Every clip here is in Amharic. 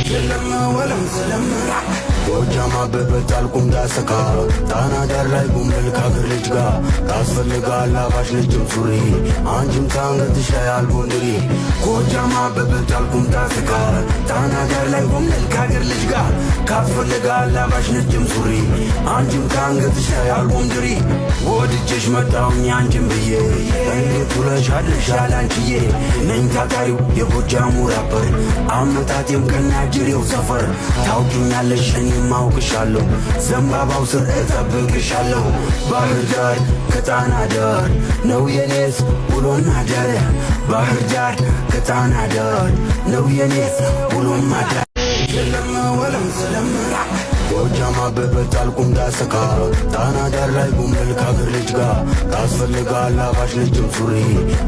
የለም ወለም ዘለም። ጎጃም አበበ ጣልቁም ዳሰካ፣ ጣና ዳር ላይ ጉምል ከአገር ልጅ ጋር ታስፈልጋል አባሽ ነጭም ሱሪ፣ አንቺም ከአንገትሽ ላይ አልቦንድሪ። ጎጃም አበበ ጣልቁም ዳሰካ፣ ጣና ዳር ላይ ጉምል ከአገር ልጅ ጋር ካስፈልጋል አባሽ ነጭም ሱሪ፣ አንቺም ከአንገትሽ ላይ አልቦንድሪ። ወድጄሽ መጣሁኝ አንቺን ብዬ፣ እንዴት ውለሻልሻል አንቺዬ? ነኝ ታታሪው የጎጃሙ ራፐር፣ አመጣጤም ከናጅሬው ሰፈር። ታውቂኛለሽ፣ እኔም አውቅሻለሁ፣ ዘንባባው ስር እጠብቅሻለሁ። ባህር ዳር ከጣና ዳር ነው የኔስ ውሎና ዳር። ባህር ዳር ከጣና ዳር ነው የኔስ ውሎማ ዳር። የለም ወለም ዘለም። ጎጃም አበበ ጣልቁም ዳሰካ፣ ጣና ዳር ላይ ጉምል ከአገር ልጅ ጋር ታስፈልጋል አባሽ ነጭም ሱሪ፣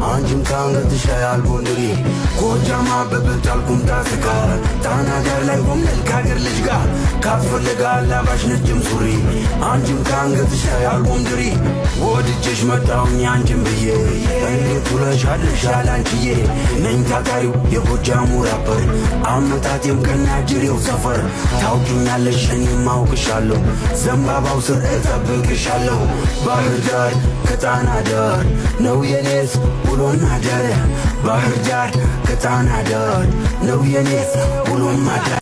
አንቺም ከአንገትሽ ላይ አልቦንድሪ። ጎጃም አበበ ጣልቁም ዳሰካ፣ ጣና ዳር ላይ ጉምል ከአገር ልጅ ጋር ካስፈልጋል አባሽ ነጭም ሱሪ፣ አንቺም ከአንገትሽ ላይ አልቦንድሪ። ወድጄሽ መጣሁኝ አንቺን ብዬ፣ እንዴት ውለሻልሻል አንቺዬ? ነኝ ታታሪው የጎጃሙ ራፐር፣ አመጣጤም ከናጅሬው ሰፈር። ታውቂኛለሽ፣ እኔም አውቅሻለሁ፣ ዘንባባው ስር እጠብቅሻለሁ። ባህር ዳር ከጣና ዳር ነው የኔስ ውሎና ዳር። ባህር ዳር ከጣና ዳር ነው የኔስ ውሎማ ዳር።